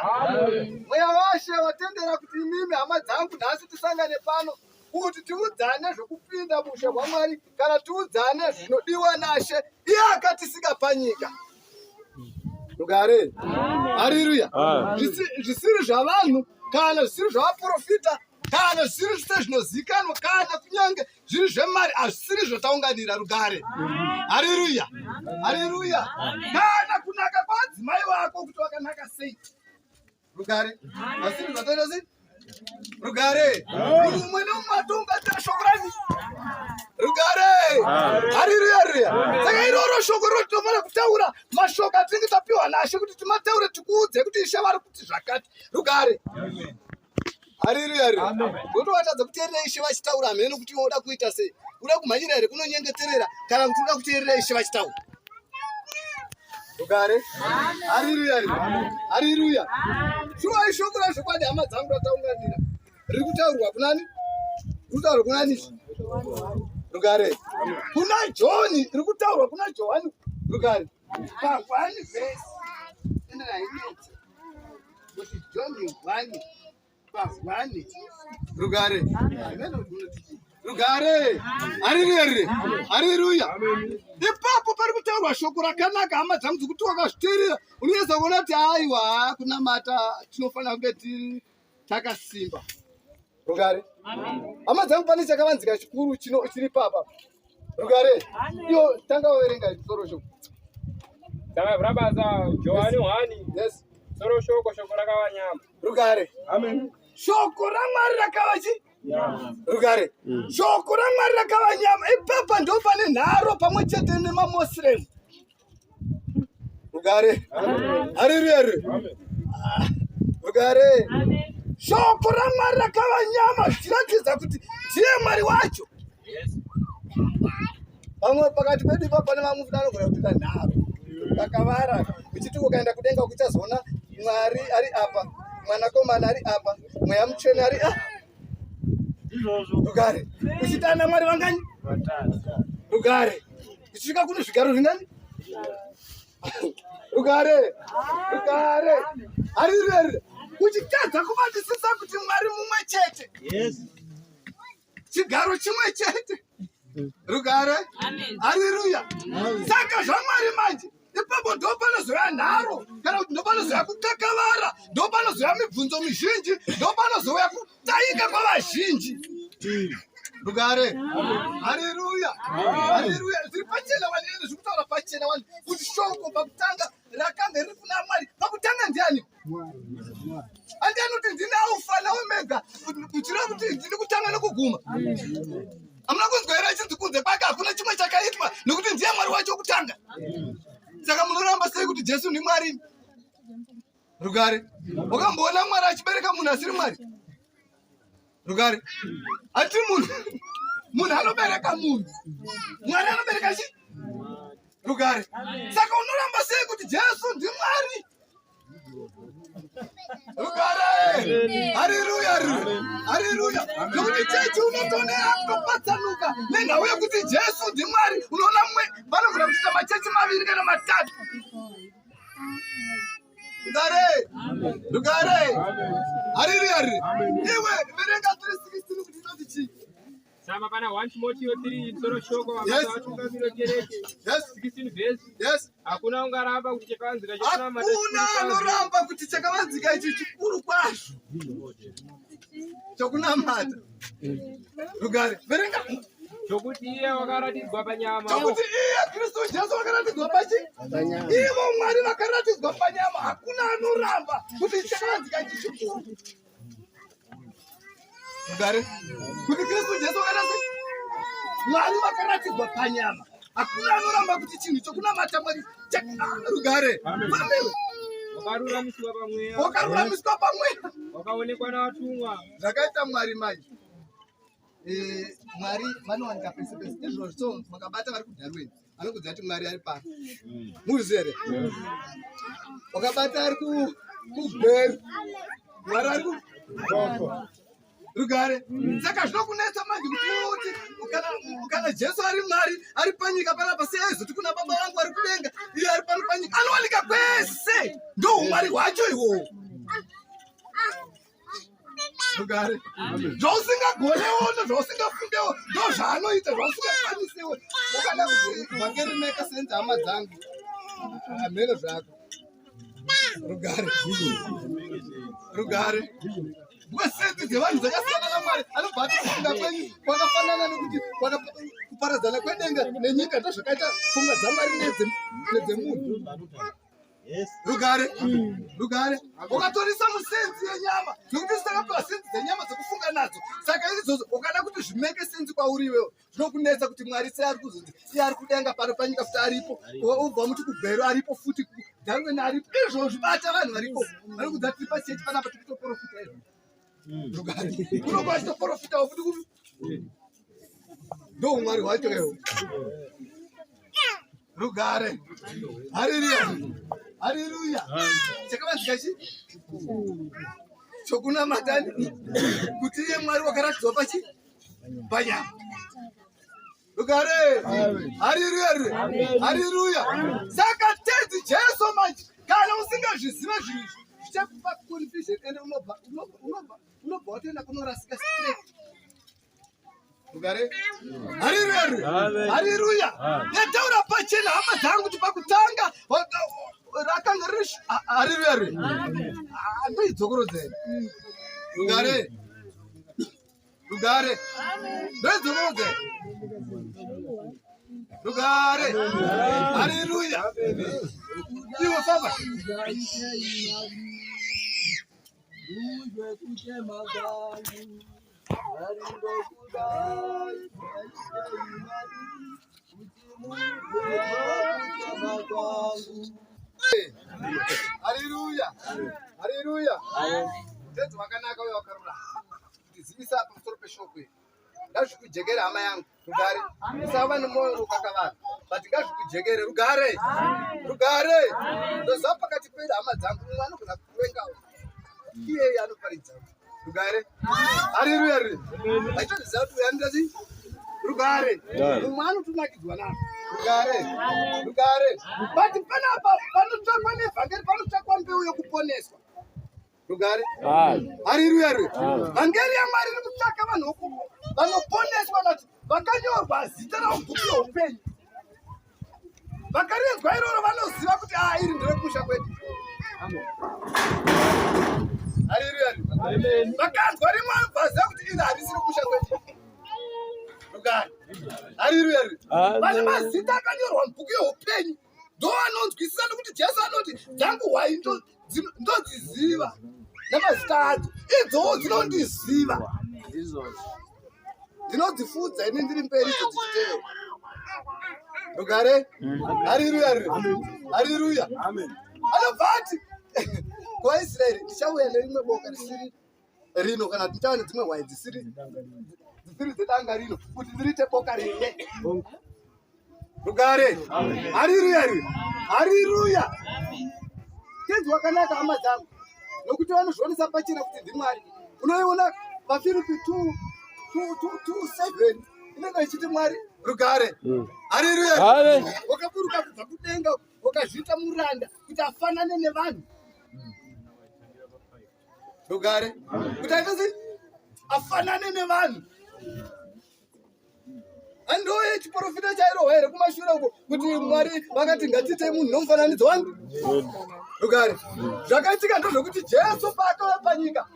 Haleluya! Mweya waShe watendera kuti imimi hama dzangu nhasi tisangane pano kuti tiudzane zvokupinda mushe hwaMwari kana tiudzane zvinodiwa naShe iye akatisika panyika. Rugare. Haleluya! Zvisiri zvavanhu kana zvisiri zvavaprofita kana zvisiri sezvinozikanwa kana kunyange zviri zvemari hazvisiri zvotaunganira rugare. Haleluya! Haleluya! Kana kunaka kwadzimai wako kuti wakanaka sei. Rugare. Hazvisiri zvataita sei? Rugare. Mumwe nemumwe atounganira shoko rani? Rugare. Haleluya, haleluya. Saka iroro shoko riro tinofanira kutaura mashoko atinenge tapiwa naShe kuti timataure tikuudze kuti Ishe vari kuti zvakati. Rugare. Haleluya, haleluya. Ngokuti watadza kuteerera Ishe vachitaura hameno kuti iwe uda kuita sei. Uda kumhanyira here kunonyengeterera kana kuti uda kuteerera Ishe vachitaura. Rugare. Haleluya. Haleluya. Shuwa ishoko razvokwadi hama dzangu rataunganira. Riri kutaurwa kunani? Riri kutaurwa kunani? Rugare. Kuna John, riri kutaurwa kuna Johani. Rugare. Pa 1 verse. Ina hainetsi. Kuti John 1 pahwani rugare rugare hariruya rire hariruya ipapo pari kutaurwa shoko rakanaka hama dzangu dzekuti wakazviteerera unonyatsa kuona kuti aiwa kunamata tinofanira kunge tiri takasimba rugare hama dzangu pane chakavanzika chikuru chiri papa rugare iyo tanga waverenga soro shoko Takavhura basa Johani 1 yes soro shoko shoko rakava nyama rugare amen shoko ramwari rakava chi rugare shoko ramwari rakava nyama ipapa ndo pane nharo pamwe chete nemamosremu rugare hariruya ah, rugare shoko ramwari rakava nyama zvichiratidza kuti ndiye mwari wacho Pamwe pakati pedu ipapo pane vamwe futi anogona kutoita nharo kakavara uchiti ukaenda kudenga uchazoona Mwari ari apa, mwanakomana ari apa, mweya mutsvene ari a rugare. Uchiti ana Mwari vangani? Rugare. Uchisvika kune zvigaro zvingani? Rugare. Rugare. Harirere. Uchitadza kubatisisa kuti Mwari mumwe chete. Yes. Chigaro chimwe chete. Rugare. Haleluya. Saka zvaMwari manje ipapo ndopanozouya nharo kana kuti ndopanozouya kukakavara ndopanozouya mibvunzo mizhinji ndopanozouya kutaika kwavazhinji. Rugare. Haleluya. Haleluya. Zviri pachena wani ende zviri kutaura pachena wani kuti shoko pakutanga rakanga riri kuna Mwari. Pakutanga ndiani? Andi anoti ndini Alfa naOmega, kuchireva kuti ndini kutanga nokuguma. Hamuna kunzwa here achinzi kunze kwake hakuna chimwe chakaitwa nekuti ndiye Mwari wacho wokutanga. Saka munoramba sei kuti Jesu ndiMwari? Rugare. Wakamboona Mwari achibereka munhu asiri Mwari? Rugare. Ati munhu munhu anobereka munhu. Mwari anobereka chi? Rugare. Saka unoramba sei kuti Jesu ndiMwari? Rugare. Haleluya. Haleluya. Nokuti chechi unotoonera kutopatsanuka nenhau yekuti Jesu ndiMwari. Unoona mumwe vanogona kuita machechi maviri kana matatu. Rugare. Rugare. Haleluya. Iwe verenga 3:16 kuti inoti chii? Tsamba pana 1 Timoteo 3 musoro shoko Yes. vabata vatungamiri vekereke Yes. 16 verse Yes. hakuna ungaramba kuti chakavanzika chekunamata Hakuna chikuru kwazvo. anoramba kuti chakavanzika ichi chikuru kwazvo chokunamata. Rugare. Verenga. Chokuti iye wakaratidzwa panyama. Chokuti iye Kristu Jesu wakaratidzwa pachi? Ivo Mwari vakaratidzwa panyama. Hakuna anoramba kuti chakavanzika ichi chikuru. Rugare. Kuti Kristu Jesu wakaita sei? Mwari vakaratidzwa panyama. Hakuna anoramba kuti chinhu chokunamata Mwari rugare. Family. Wakaruramiswa pamweya. Wakaruramiswa pamweya. Wakaonekwa navatumwa. Zvakaita Mwari manje. Eh, Mwari vanowanika pese pese. Izvozvo so makabata vari kuDarwin. Anokudza kuti Mwari ari pano. Muzive here? Wakabata ari kuGweru. Mwari ari ku rugare. Saka zvinokunetsa manje kuti uti kana Jesu ari Mwari ari panyika panapa sei aizoti kuna baba vangu vari kudenga iye ari pano panyika anowanika kwese. Ndoumwari hwacho ihwohwo. Rugare. Zvausingagonewo nezvausingafungewo ndozvaanoita zvausingakwanisewo. Ukada kuti vhangeri rineka senzi hama dzangu. Hameno zvako. Rugare. Rugare. Senzi dzevanhu dzakasiyana naMwari anobva ati kufunga kwenyu kwakafanana nekuti kuparadzana kwedenga nenyika ndozvakaita pfungwa dzaMwari nedzemunhu. Rugare, rugare. Ukatorisa musenzi yenyama nekuti takapiwa senzi dzenyama dzekufunga nadzo, saka izvozvo ukada kuti zvimeke senzi kwauri iwewe zvinokunetsa kuti Mwari sei ari kuzonzi iye ari kudenga pano panyika futi aripo, ubva muti kugweru aripo futi Darwin aripo. Izvozvo bata vanhu variko vari kudza tiri pachechi panapa tiri kutoprofita izvo. Rugare kunobva achitoprofitawo futi kupi ndoumwari hwacho iwo. Rugare. Haleluya. Haleluya. Chakavanzika chi? Chokunamata kuti iye Mwari wakaratidzwa pachi? Panyama. Rugare. Haleluya. Haleluya. Saka tenzi Jesu manje kana usingazvizive zvinhu izvi zvichakupa confusion ende unobva unobva unobva unobva watoenda kunorasika straight. Rugare. Haleluya. Haleluya. Yataura pachena hama dzangu kuti pakutanga rakanga riri haleluya. Ndoidzokorodzera. Rugare. Rugare. Ndoidzokorodzera. Rugare. Haleluya. Iwe famba. Haleluya. Haleluya. Tenzi wakanaka uye wakarurama. Kutizivisa pamusoro peshoko iri. Ngazvikujekere hama yangu. Rugare. Usava nemwoyo unokakavara. But ngazvikujekere. Rugare. Rugare. Ndoziva pakati pedu hama dzangu mumwe anogona kuvengawo. Iyeye anoparidza. Rugare. Haleluya. Vachitoziva kuti uyu anoita sei? Rugare. Mumwe anotonakidzwa nazvo. Rugare. Rugare. But panapa panotsvakwa nevhangeri panotsvakwa mbeu yokuponeswa. Rugare. Haleluya. Vhangeri yaMwari iri kutsvaka vanhu vanoponeswa vati vakanyorwa zita ravo mubhuku youpenyu. Vakarinzwa iroro vanoziva kuti a iri nderekumusha kwedu. Haleluya. Vakanzwa rimwe vaziva kuti iri harisiri kumusha kwedu. Rugare. Haleluya. Vane mazita akanyorwa mubhuku youpenyu ndo anonzwisisa nokuti Jesu anoti dzangu hwai ndodziziva nemazita adzo, idzowo dzinondiziva, ndinodzifudza ini ndiri mberi idzo dzichitevera. Rugare. Haleluya. Haleluya. Anobva ati kuvaIsraeri, ndichauya nerimwe boka risiri rino, kana ndichava nedzimwe hwai dzisiri dzedanga rino, kuti ndiriite boka rimwe. Rugare. Haleluya. Haleluya. Tenzi wakanaka hama dzangu, nokuti vanozvionesa pachena kuti ndiMwari. Unoiona vaFiripi 2:7 inenge ichiti Mwari rugare. Haleluya. Wakaburuka kubva kudenga wakazviita muranda kuti afanane nevanhu. Rugare. Kuti aite sei? Afanane nevanhu. Andoye chiprofita chairohwa here kumashure uko kuti Mwari vakati ngatiitei munhu nomufananidzo wangu. Rugare. Zvakaitika ndezvekuti Jesu paakauya panyika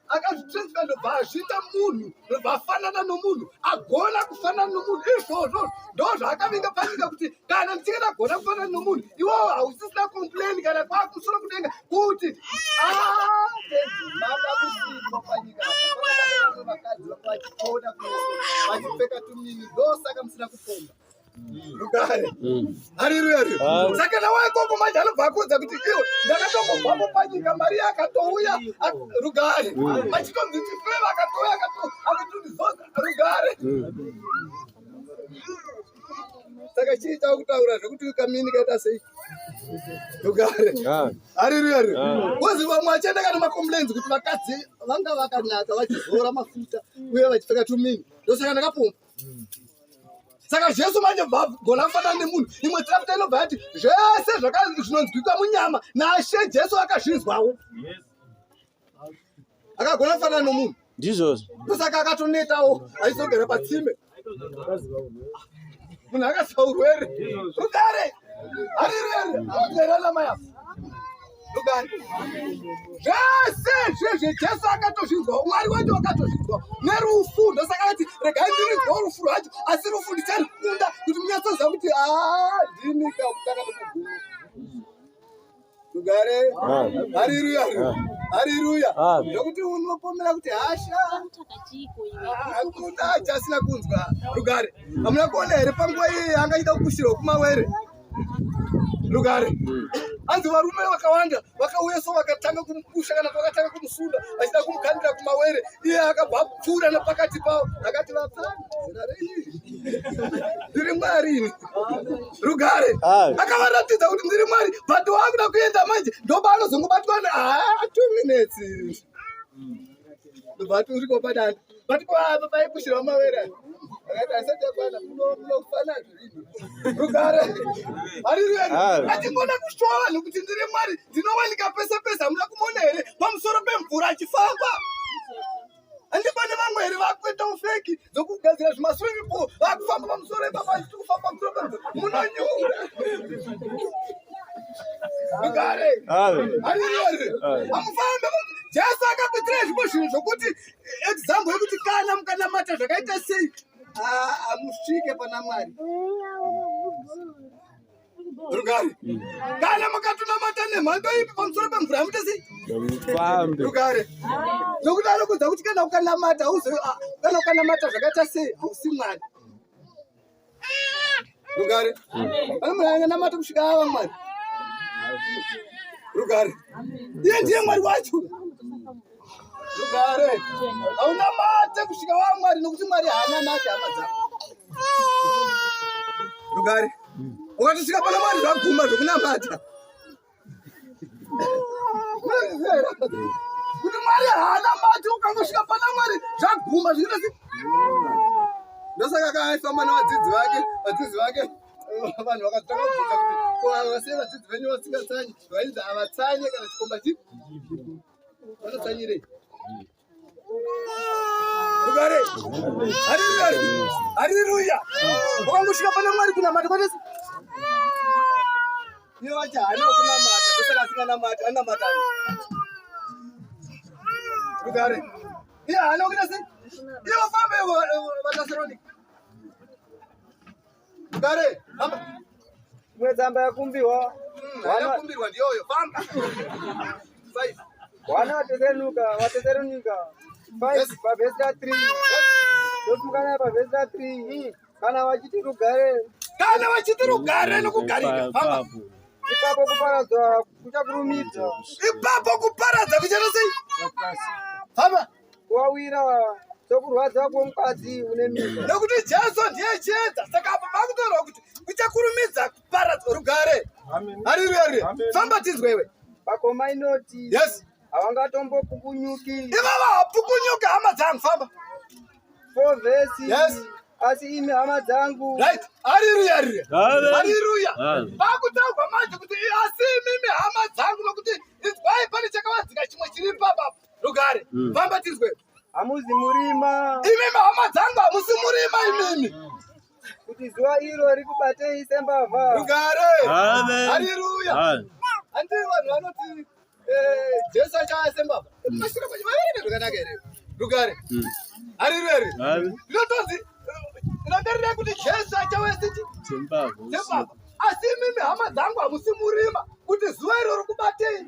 akazvitransfer ndobva azviita munhu, ndobva afanana nomunhu, agona kufanana nomunhu. Izvozvo ndozvaakavinga panyika kuti kana ndichinge ndagona kufanana nomunhu, iwowo hausisina complain kana kwakumusoro kudenga kuti mada kusikwa panyika apa vakadzi vanga vachipona vachipfeka tumini, ndosaka musina kupomba. Rugare. Haleluya. Saka nawe ikoko manje anobva akuudza kuti iwe ndakatombobvapo panyika, Mariya akatouya. Rugare. Achitonzi chifeva akatouya akatondizodza. Rugare. Saka chii chakutaura zvekuti kamini kaita sei? Rugare. Haleluya. Kozi vamwe vachienda kana macomplaints kuti vakadzi vanga vakanaka vachizora mafuta uye vachipfeka tumini, ndosaka ndakapomba. Saka Jesu manje gona kufanana nemunhu. Imwe chapter inobva yati zvese zvinonzwikwa munyama naShe Jesu akazvinzwawo. Akagona kufanana nomunhu. Ndizvozvo. Ndosaka akatonetawo aizogara patsime. Munhu akaziva urwere. Rugare. Hariruya. Rugare namai apa. Rugare. Zvese zvezve Jesu akatozvinzwa. Mwari wacho wakatozvinzwa. Nerufu. Ndosaka akati regai ndirinzwa rufu rwacho asi rufu ndicharikunda kuti munyatsoziva kuti haa ndini kakutanga nekuguma. Rugare. Hariruya. Hariruya. Ndokuti unopomera kuti hasha. Hakuna chasina kunzwa. Rugare. Hamuna kuona here panguva iye angaita kupushirwa kumawere. Rugare. Hanzi varume vakawanda vakauya so vakatanga kumupusha kana vakatanga kumusunda vachida kumukandira kumawere. Iye akabva apfuura nepakati pavo akati vapfana zera renyu ndiri Mwari ini. Rugare. Akavaratidza kuti ndiri Mwari but waakuda kuenda manje ndopaanozongobatwa na ah, 2 minutes. Ndobva ati uriko padanda. But apa paipushirwa mawere aya. Akati asati akwana munofana zvinhu. Rugare. Hariruya. Achingona kushowa vanhu kuti ndiri Mwari ndinowanika pese pese hamuna kumuona here pamusoro pemvura achifamba. Handi pane vamwe here vakuita ufeki dzokugadzira zvimaswimming pool vakufamba pamusoro ipapa vachiti kufamba pamusoro pemvura munonyura. Rugare. Hariruya. Hamufambe. Jesu akakuitirai zvimwe zvinhu zvokuti example yekuti kana mukanamata zvakaita sei hamusvike pana Mwari. Rugare. Kana mukatonamata nemhando ipi pamusoro pemvura hamuite sei? Rugare. Nokuti anokudza kuti kana ukanamata kana ukanamata zvakaita sei hausi Mwari. Rugare. Pane munhu anganamata kusvika ava Mwari. Rugare. Iye ndiye Mwari wacho. Rugare. Haunamate kusvika wava Mwari nokuti Mwari haana mate hama dzako. Rugare. Ukatosvika pana Mwari zvaguma zvokunamata. Kuti Mwari haana mate ukangosvika pana Mwari zvaguma zvinoita sei? Ndosaka akaifamba nevadzidzi vake, vadzidzi vake vanhu vakatanga kubvunza kuti ko ava sei vadzidzi venyu vasingatsanyi? Vainzi havatsanye kana chikomba chipi vanotsanyirei? Rugare. Hariruya. Hariruya. Wakangosvika pana Mwari kunamata kwete. Iye wacho haana kunamata, ndosaka asinganamati, anamata. Rugare. Iye haana kuita sei? Iye wafambe vaTesalonika. Rugare. Famba. Imwe tsamba yakumbirwa. Yakumbirwa ndiyoyo. Famba. Five. Wana vaTesaronika, vaTesaronika 5 Yes. pavhesi ra 3. Tomuka naye pavhesi ra 3. Kana vachiti rugare, Kana vachiti rugare nokugarika. Famba. ipapo kuparadzwa kuchakurumidza Ipapo kuparadza kuchaita sei? Famba. kuwawira sokurwadza kwomukadzi une mimba. Nekuti Jesu ndiye chiedza. Saka apa pakutaurwa kuti kuchakurumidza kuparadzwa rugare. Hariruya. Famba tinzwe iwe. Pakoma inoti Yes. havangatombopukunyuki. Ivava hapukunyuka hama dzangu. Famba. 4 vhesi. Yes. Asi imi hama dzangu, Right. Hariruya. Amen. Hariruya. Amen. Pakutaurwa manje kuti asi imimi hama dzangu nokuti inzwai pane chakavanzika chimwe chiri papa. Rugare. Famba tinzwe. hamuzi murima Imimi hama dzangu hamusi murima imimi. kuti zuva iro rikubatei sembavha. Rugare. Amen. Hariruya. Amen. Handi vanhu vanoti Jesu achauya sembavha. Mashure kwacho vaverenge zvakanaka here? Rugare. Hariruya. Amen. Zvinotonzi rangarirai kuti Jesu achauya sechi Sembavha. sembavha. Asi imimi hama dzangu hamusi murima kuti zuva iro rikubatei.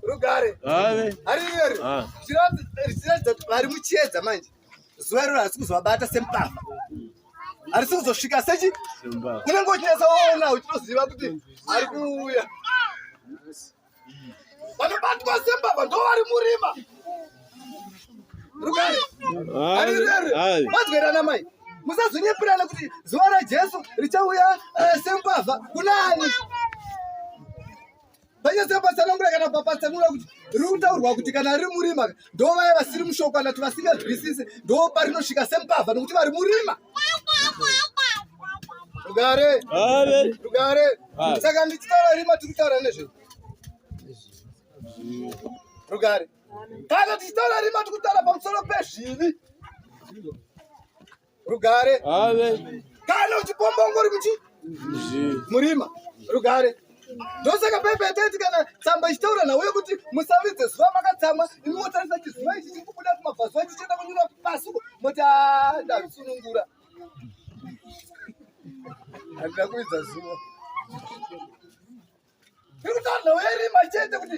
Rugare. Amen. Hariruya. Ah. Zvichiratidza kuti vari muchiedza manje. Zuva iroro harisi kuzovabata sembavha. Harisi kuzosvika sechi Sembavha. unenge uchinyatsa waona uchitoziva kuti ari kuuya. Vanobatwa sembavha ndo vari murima. Rugare. Amen. Amen. Mazwerana mai. Musazonyepurana kuti zuva raJesu richauya sembavha kunani. Panyatsa patsanangura kana papatsanangura kuti riri kutaurwa kuti kana riri murima ndo vaya vasiri mushoko kana kuti vasinganzwisisi ndo parinosvika sembavha nokuti vari murima. Rugare. Amen. Rugare. Amen. Saka ndichitaura rima tiri kutaura nezvei? Rugare. Kana tichitaura rima tikutaura pamusoro pezvivi. Rugare. Amen. Kana uchipomba ungori muchi murima. Rugare. Ndosaka Bhaibheri taiti kana tsamba ichitaura nhau yekuti musavidze zuva makatsamwa, imi motarisa chizuva ichi chiri kubuda kumabvazuva chichienda kunyura pasi uko, moti "Ah, ndazvisunungura. Handina kuvidza zuva. Iri kutaura nhau yerima chete kuti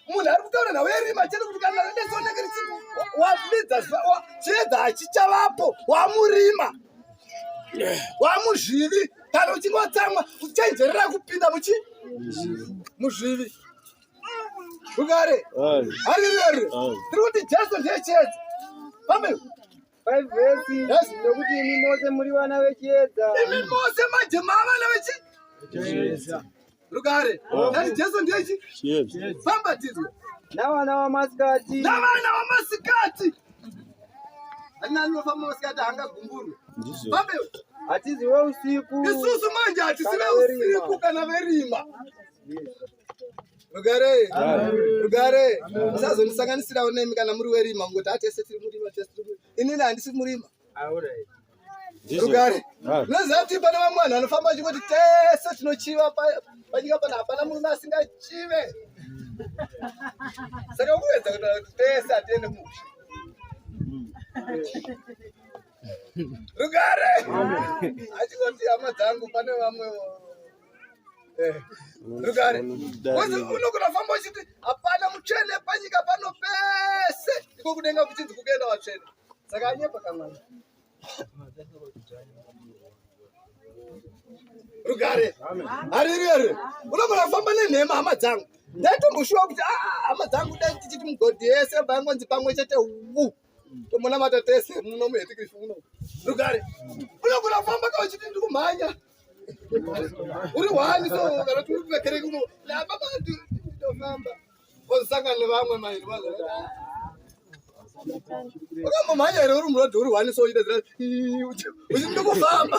munhu ari kutaura nhau yerima chete kuti kana redesoneke richi wavidza zuva chiedza hachichavapo wamurima wamuzvivi kana uchinge watsamwa uchenjerera kupinda muchi muzvivi rugare harirere tiri kuti jesu ndiye chiedza pambe 5 vhesi Yes. nokuti imi mose muri vana vechiedza imi mose manje mavana vechi rugare nati jesu ndiye chi Chiedza. famba tizwe navana vamasikati navana vamasikati anani anofamba masikati haangagumburwe Ndizvo. fambe hatizi veusiku isusu manje hatisi Kana veusiku verima. kana verima rugare rugare musazondisanganisirawo nemi kana muri werima ngoti hatese tiri murima tese tiri murima inini handisi murima Ndizvo. rugare Amen. unoziva kuti pane vamwe vanhu vanofamba vachingoti tese tinochiva panyika pana hapana murume asingachive saka kuedza kutaura kuti tese hatiende kumusha rugare achingoti hama dzangu pane vamwewo rugare unogona kufamba uchiti hapana mutsvene panyika pano pese iko kudenga kuchinzi kukuenda vatsvene saka anyepa kamwana rugare harirere unogona kufamba nenhema hama dzangu ndaitomboshuwa kuti "Ah, hama dzangu dai tichiti mugodhi yese bvangonzi pamwe chete wu tomonamata tese muno muhetikrifu muno rugare unogona kufamba ka uchiti ndiri kumhanya uri hwani so kana kuti uri kuvekereki uno lababa ndofamba wozosangana nevamwe mairi wakambomhanya here uri murodhi uri hwani so uchiita zira uchiti ndikufamba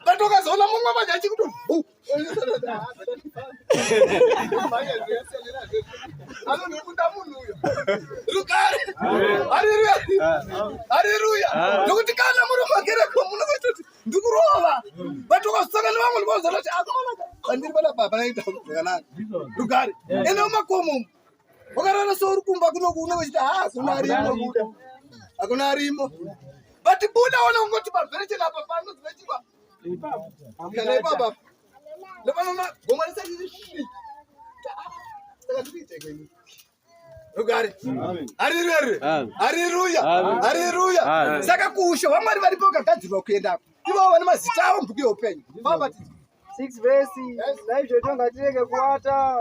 but ukazoona mumwe manje achikuti bhu anondikunda munhu uyo rugare haleluya haleluya nokuti kana muri mumakereko munokutoti ndikurova but ukazosangana nevamwe ndikuvazoona kuti akomana pandiri panapa panaita zvakanaka rugare ende mumakomo umu wakarara so uri kumba kunoku unenge uchiti ha hakuna arimo hakuna arimo but buda ona ungoti pavherechen apa panodzivechirwa kana ipapa ndopanoona gomo risati risvike saka ndikuiteko ini rugare hariruya Amen. hariruya Amen. hariruya Amen. saka kuushe hwamwari varipo vakagadzirwa kuendako ivovo vane mazita avo mubhuku yeupenyu vabatidzwa 6 vhesi naizvozvo ngatirege kuvata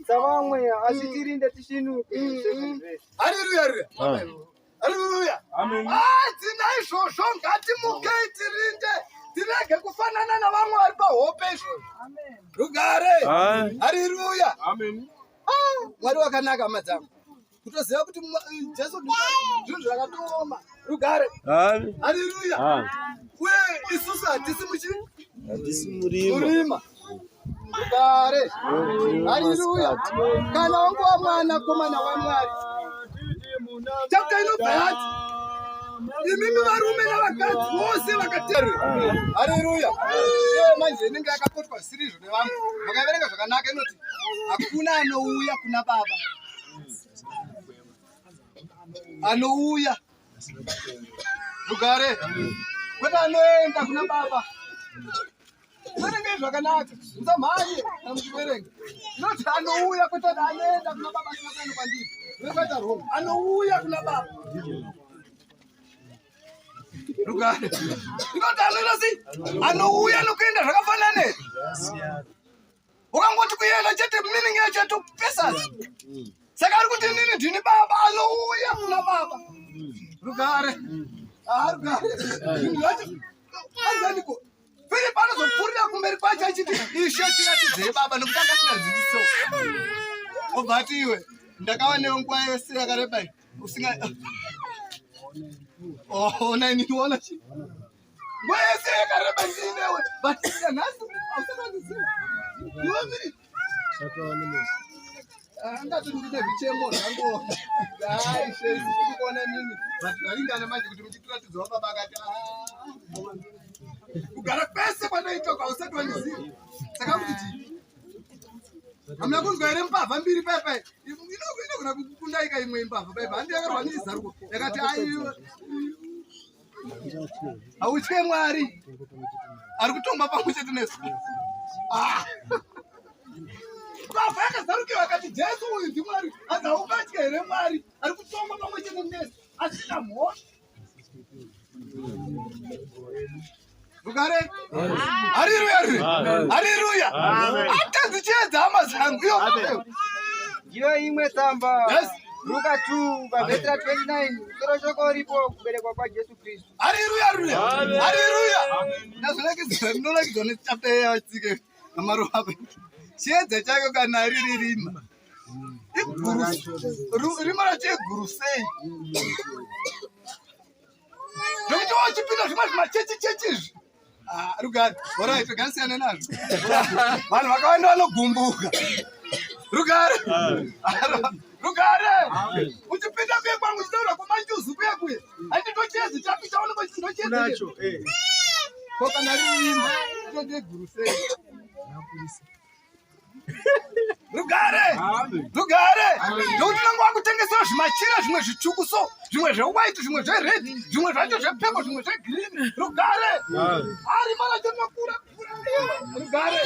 savamwe asi tirinde tisvinuke 7 vhesi hariruya hariruya Amen. hariruya hanzi naizvozvo ngatimukei tirinde tirege kufanana navamwe vari pahope izvozvo rugare Amen. hariruya Ah, mwari wakanaka hama dzangu kutoziva kuti jesu zvinhu zvakatooma rugare Amen. hariruya Amen. uye isusu hatisi muchi Hatisi murima. murima rugare hariruya kana wanguva mwana komana wamwari chapta inobva yati imimi varume navakadzi vose vakateerera haleluya iyo manje inenge yakapotwa zvisiri izvo nevamwe makaverenga zvakanaka inoti hakuna anouya kuna baba anouya rugare kwete anoenda kuna baba verengei zvakanaka musamhanye kana muchiverenga inoti anouya kwete anoenda kuna baba asina kuenda kwandiri vekwaita wrong anouya kuna baba rugare inoti anoita sei anouya nokuenda zvakafanana here ukangoti kuenda chete meaning yacho yatopesana saka ari kuti inini ndini baba anouya kuna baba rugare Ah, rugare zvinhu zvacho anzaniko filipo anozopfuurira kumberi kwacho achiti ishe tiratidzei baba nokuti anga asina ziviso obva ati iwe ndakava newe nguva yese yakareba iyi usinga ona inini ona chi nguva yese yakareba ndiinewe but nhasi ausakandiziva iwe miri Angatoti ndine zvichemo zvangu. Hai, she tiri kuona imimi. But zvaringana manje kuti muchitiratidzawo baba akati "Ah, kugara kwese kwanoitwa kwausati wandiziva. Saka kuti chii? Hamuna kunzwa here mbavha mbiri paya paya? Inogona kukundaika imwe mbavha paya paya. Handi yakarwa nechizaruko. Yakati aiwa. Hautye Mwari. Ari kutongwa pamwe chete nesu. Ah! Mbavha yakazarukiwa akati Jesu uyu ndiMwari. Hanzi haungatye here Mwari ari kutongwa pamwe chete nesu asina mhosva. Rugare. Hariruya. Hariruya. Atanzi chiedza hama dzangu. Iyo. Ndiyo imwe tsamba. Yes. Luka 2 pavhesi ra 29 musoro shoko uripo kuberekwa kwaJesu Kristu. Hariruya. Hariruya. Hariruya. Ndazvinakidzwa ndinonakidzwa nechapter yatsike namaruva. Chiedza chako kana riri rima. Iguru. Rima racho iguru sei? Zvekuti wachipinda zvimwe zvimachechi chechi izvi. Ah, rugare. Alright, regai nazvo. Vanhu vakawanda vanogumbuka. Rugare. Rugare. Uchipinda kuye kwangu uchitaura kumanjuzu kuye kuye. Handi ndochiedza chako chaunenge uchiti ndochiedza. Ko kana riri rima, ndoguru sei? Rugare. Rugare. Nokuti unenge wakutengesewa zvimachira zvimwe zvitsvuku so, zvimwe zvewhite, zvimwe zvered, zvimwe zvacho zvepurple, zvimwe zvegreen. Rugare. Ari mara chinokura. Rugare.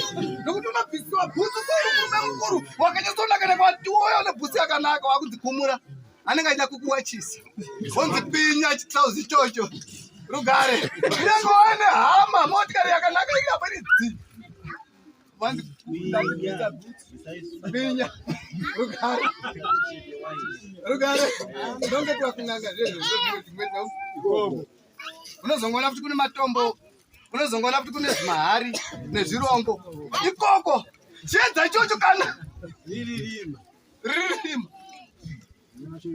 Nokuti unobvisiwa bhutsu so uri murume mukuru wakanyatsonaka nekwatiwoyo nebhutsu yakanaka wakunzi kumura. Anenge achida kukuwachisa. Wonzi pinya chitrauzi ichocho. Rugare. Unenge waine hama motikari yakanaka iri apa iri dzi. Wanzi ndakubvisa bhutsu. Pinya. Rugare. Rugare. Ndonge twakunanga zvezvo zvimwe Unozongoona kuti kune matombo, unozongoona kuti kune zvimahari nezvirongo. Ikoko chiedza ichocho kana riri rima.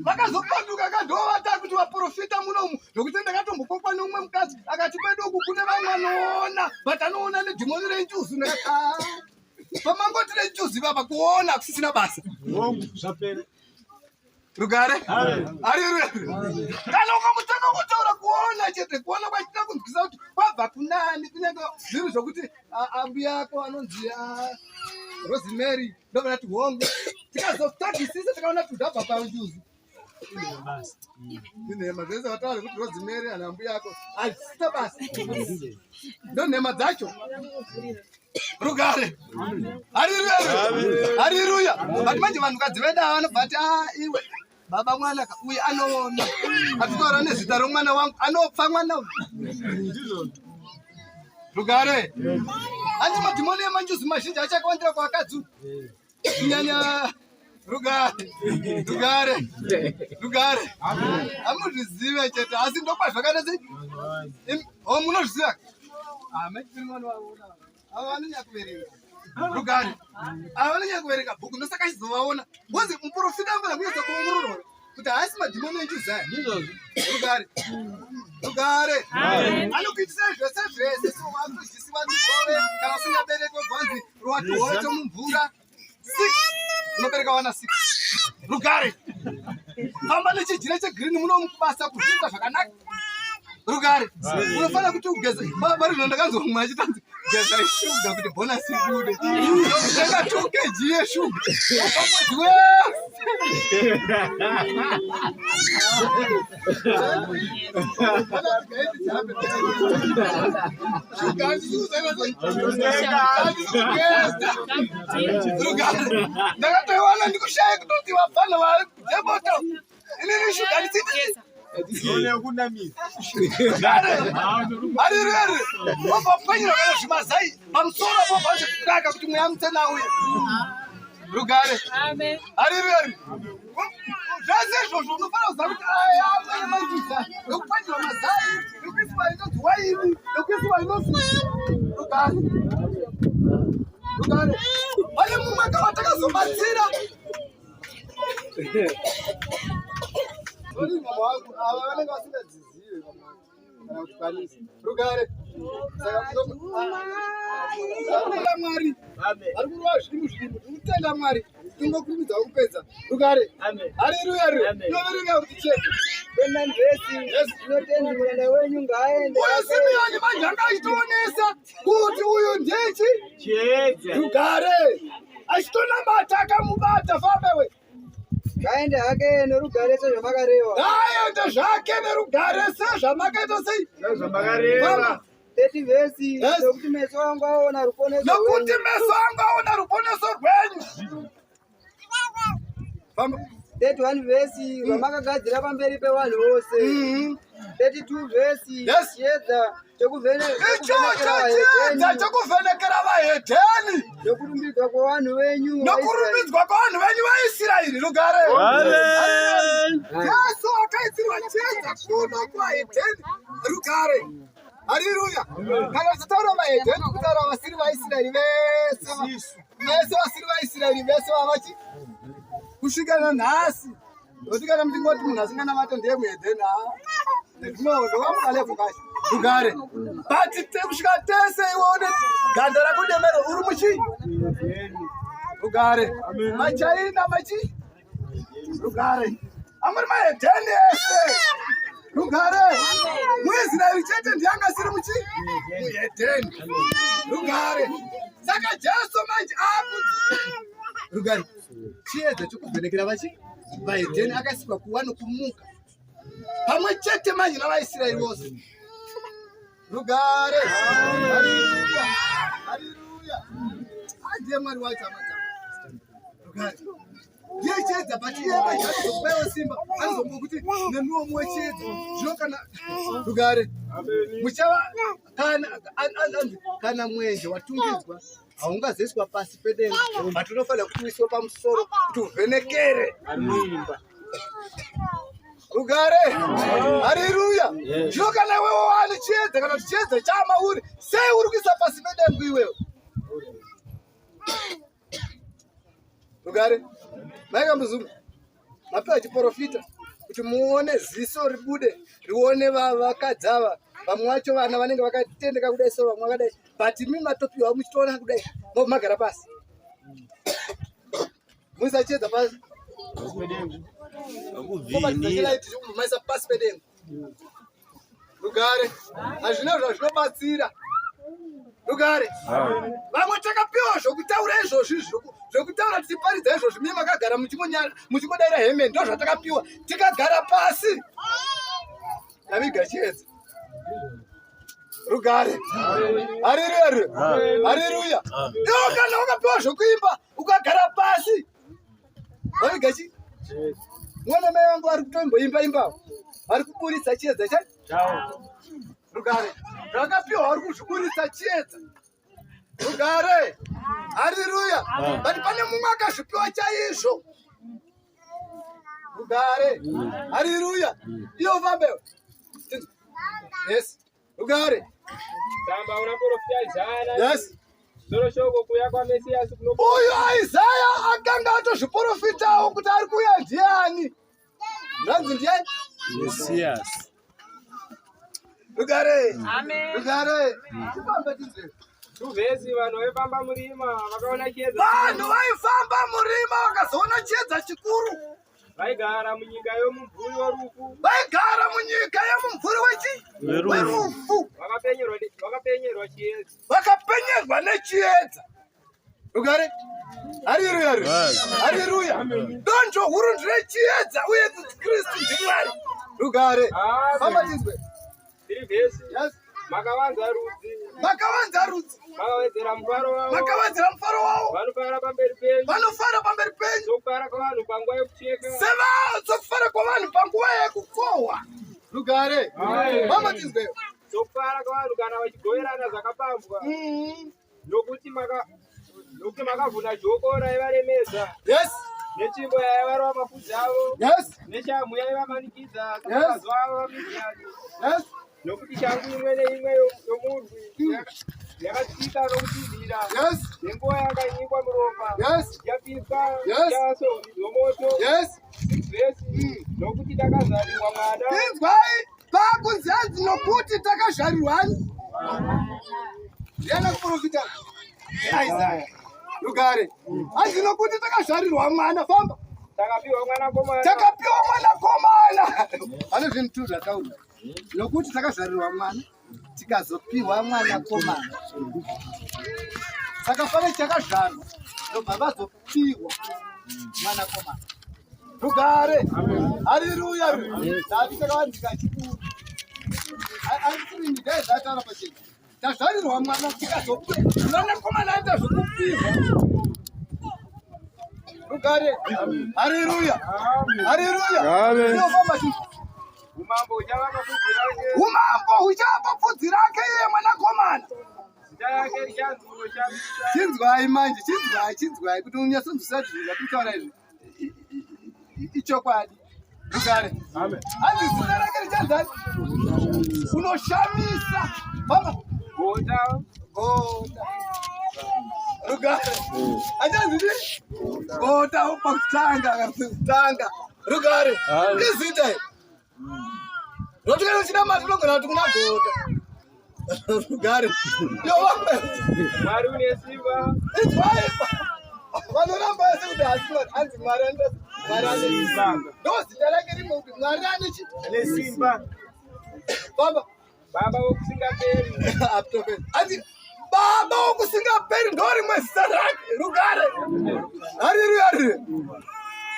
Vakazopanduka kandovata kuti vaprofita munomu nokuti ndakatombokokwa neumwe mukadzi akati kwedu uku kune vamwe vanoona but anoona nedhimoni renjuzu. Ndakati "Ah, pamangoti renjuzu ipapa kuona kusisina basa. Rugare. Hariruya. Kana ukangotanga kutaura kuona chete, kuona kwachita kunzwisa kuti kwabva kunani, kunyange zviri zvokuti ambuya ako anonzi Rosemary ndobva tati hongu. Tikazotsvagisisa tikaona kuti zvabva panjuzu. Inhema zvese vataura kuti Rosemary ana ambuya ako hazvisina basa. Ndonhema dzacho. Rugare. Hariruya. Hariruya. But manje vanhukadzi vedu ava vanobva vati "Ah, iwe baba mwana ka uyu anoona atitaura nezita romwana wangu anopfa mwana uyu." Rugare. Hanzi madhimoni emanjuzu mazhinji achakawandira kuvakadzi uku. Kunyanya rugare. Rugare. Rugare. Hamuzvizive chete asi ndokwazvakaita sei? Oh, munozviziva? Ah, maitiri mwana waona. Ava vanonyanya kuverenga. Rugare. Ava vanonyanya kuverenga bhuku ndosaka achizovaona. Ngozi muprofita anofanira kunyatsa kuongororwa kuti haasi madhimoni enjuzu aya. Rugare. Rugare. Anokuitisai zvese zvese so wakudyisiwa ndihove kana usingabereki wobvanzi rwati hove mumvura. 6 unobereka wana 6. Rugare. Famba nechijira chegreen muno mukubasa kuzviita zvakanaka. Rugare. Unofanira kuti ugeze. Baba rino ndakanzwa mumwe achitanzi geza shuga kuti bonus ibude. Tenga 2 kg yeshuga. Pamwedzi wese. Shuga handisi handisi kugeza. Rugare. Ndakatoiwana ndikushaya kutoti vapfana vajebota. Inini shuga handisiti. Hariruya. Wobva pwanyira kana zvimazai pamusoro apo pachikaka kuti mweya mutsvene auye. Rugare. Hariruya. Zvese izvozvo unofanira kuziva kuti aya amene manjuza nokupwanyirwa mazai nokuiswa inonzi waini nokuiswa inonzi rugare. Rugare. Pane mumwe kawatakazobatsira. Sorry, mama wangu, ava vanenge vasingadzizive mama wangu, kana kuti kwanisa. Rugare. Saka Kutenda Mwari. Vari kurova zvinhu zvinhu. Ndiri kutenda Mwari. Tingokurumidza kupedza. Rugare. Haleluya. Tinoverenga kuti chete. 29 vhesi. Yes. Zvino tenzi muranda wenyu ngaaende. Uyu Simeoni manje anga achitoonesa kuti uyu ndichi Chiedza. rugare. Achitonamata akamubata fambewe. Ngaende hake norugare sezvamakareva. Ngaende zvake nerugare sezvamakaita sei? Sezvamakareva. 30 vhesi. Yes. Nokuti meso angu aona ruponeso Nokuti rwenyu. meso angu aona ruponeso rwenyu. Famba. 31 vhesi rwamakagadzira pamberi pevanhu vose. 32 vhesi. Yes. Chiedza Ichocho chokuvhenekera chiedza vahedheni chokuvhenekera vahedheni nokurumbidzwa kwavanhu venyu vaIsraeri. nokurumbidzwa kwavanhu venyu vaIsraeri. Rugare. Amen. Jesu akaitirwa chiedza kuno kuvahedheni. Rugare. Haleluya. Kana tichitaura vahedheni kutaura vasiri vaIsraeri vese. Vese vasiri vaIsraeri vese vavachi kusvika nanhasi. Nokuti kana muchingoti munhu asinganamate ndiye muhedheni haa. Ndinowamukalevhu kacho. Rugare. But kusvika tese iwe une ganda rako demero uri muchi. Rugare. Machaina machi. Rugare. Amuri mahedheni ese. Rugare. MuIsraeri chete ndiye anga asiri muchi muhedheni. Rugare. Saka Jesu manje aku rugare. Chiedza chokuvhenekera vachi vahedheni akasikwa kuwa nokumuka pamwe chete manje navaIsraeri vose. Rugare. Haleluya. Haleluya. Ndiye Mwari wacho hama dzangu. Rugare. Ndiye chiedza but iye manje anozokupawo simba anozombokuti nemiwo muwe chiedza zvino kana rugare muchava kana anzi kana mwenje watungidzwa haungazoiswa pasi pedenga but unofanira kuti uiswe pamusoro kuti uvhenekere. Rugare. Haleluya. Zvino kana iwewe wane chiedza kana kuti chiedza chamauri sei uri kuisa pasi pedengu iwewe? Rugare. Maika muzungu mapiwa chiprofita kuti muone ziso ribude rione vakadzi ava vamwe vacho vana vanenge vakatendeka kudai so vamwe vakadai but imi matopiwa muchitoona kudai mobva magara pasi muisa chiedza pasi Akubvinira. maisa pasi pedengu. Rugare. Hazvina zvazvinobatsira. Rugare. Vamwe takapiwa zvokutaura izvozvi zvokutaura tichiparidza izvozvi mii makagara muchingodaira hemeni ndo zvatakapiwa tikagara pasi taviga chiedza. Rugare. Haleluya. Haleluya. Iwe kana wakapiwa zvokuimba ukagara pasi waviga chi mwana mai vangu vari kutomboimba imbawo vari kuburitsa chiedza cha rugare zvakapiwa vari kuzviburitsa chiedza. Rugare. Haleluya. But pane mumwe akazvipiwa chaizvo. Rugare. Haleluya. Iyo fambe. Yes. Rugare. Tsamba una profita Isaya. Yes. Soro shoko kuuya kwaMesiyasi kuno. Uyu Isaya akanga atozviprofitawo kuti ari kuuya ndiani. Zvanzi ndiani? Messias. Rugare. Rugare. Tifambe tinzwe. Tuvhesi vanhu vaifamba murima vakaona chiedza. Vanhu vaifamba murima vakazoona chiedza chikuru. Vaigara munyika yomumvuri worufu. Vaigara munyika yemumvuri wechi Werufu. werufu. Vakapenyerwa chiedza. Vakapenyerwa nechiedza. Rugare. Haleluya. Haleluya. Donzvo huru nderechiedza uye kuti Kristu ndiMwari. Rugare. Amen. Famba tinzwe. Tiri vhesi. Yes. Makavanza rudzi. Makavanza rudzi. Makawedzera mufaro wavo. Makawedzera mufaro wavo. Vanofara pamberi penyu. Vanofara pamberi penyu. Sokufara kwavanhu panguva yekucheka. Sokufara kwavanhu panguva yekukohwa. Rugare. Amen. Famba tinzwe. Sokufara kwavanhu kana vachigoverana zvakapambwa. Nokuti makavhuna joko raivaremedza. Yes. Netsvimbo yaivarova mapfudzi avo. Yes. Neshamhu yaivamanikidza Yes. samazuva avo vaMidhiani. Yes. Nokuti shangu imwe neimwe yomurwi yakatsika nokutizira. Yes. Nenguva yakanyikwa muropa. Yes. Yapiswa Yes. chaso nomoto. Yes. Vhesi. Nokuti takazvarirwa mwana. Inzwai pakunzi hanzi nokuti takazvarirwani. Ndiana kuprofita Isaya. Rugare. Hanzi nokuti takazvarirwa mwana, famba. Takapiwa mwanakomana. Takapiwa mwanakomana. Ane zvinhu tu zvataura. Nokuti takazvarirwa mwana, tikazopiwa mwanakomana. Saka pane chakazvarwa, ndobva vazopiwa mwanakomana. Rugare. Hariruya. Ndati takavanzika chikuru. Andisiri nyika yezvataura pachena. Tazvarirwa mwana tikazopiwa. Mwanakomana aita zvekupiwa. Rugare. Hariruya. Hariruya. Amen. Inofamba chi- Umambo huchava pafudzi rake. Umambo huchava pafudzi rake iye mwanakomana. Zita rake richanzi Unoshamisa. Chinzwai manje, chinzwai, chinzwai kuti unyatsonzwisisa zvinhu zvatiri izvi. Ichokwadi. Rugare. Amen. Hanzi zita rake richanzani? Unoshamisa. Mama. Gota. Gota. Rugare. Achanzi ndi? Gota pakutanga pakutanga. Rugare. Amen. Izita iri. Rotikana uchinamata unogona kuti kuna gota. Rugare. Yo vamwe. Mwari une simba. Inzwai. Vanoramba vese kuti hasi Mwari. Hanzi Mwari anoda Mwari ane simba. Ndo zita rake rimwe kuti Mwari ane chi? Ane simba. Baba. Baba wokusingaperi. Aptoperi. Hanzi baba wokusingaperi ndo rimwe zita rake. Rugare. Hariruya hariruya.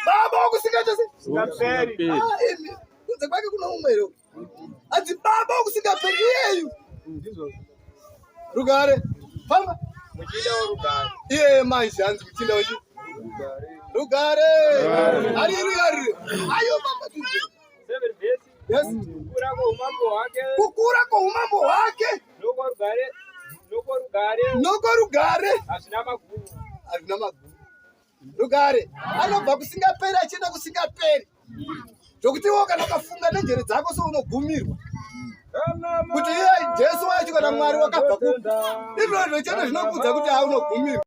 Baba wokusingachose. Singaperi. Ah, imi. Kunze kwake kuna umwe here? Hanzi baba wokusingaperi iyeyu. Rugare. Famba. Muchinda worugare. Iyeye manje hanzi muchinda wechi. Rugare. Hariruya hariruya. Ayo baba tuzwe. 7 verse. Yes. Kukura kwoumambo hwake Kukura kwoumambo hwake nokworugare nokworugare nokworugare hazvina magumo. hazvina magumo. Rugare anobva kusingaperi achienda kusingaperi, zvokuti iwo kana ukafunga nenjere dzako so unogumirwa kuti iye Jesu wacho kana Mwari wakabva kupi. Izvozvo chete zvinokuudza kuti haunogumirwa.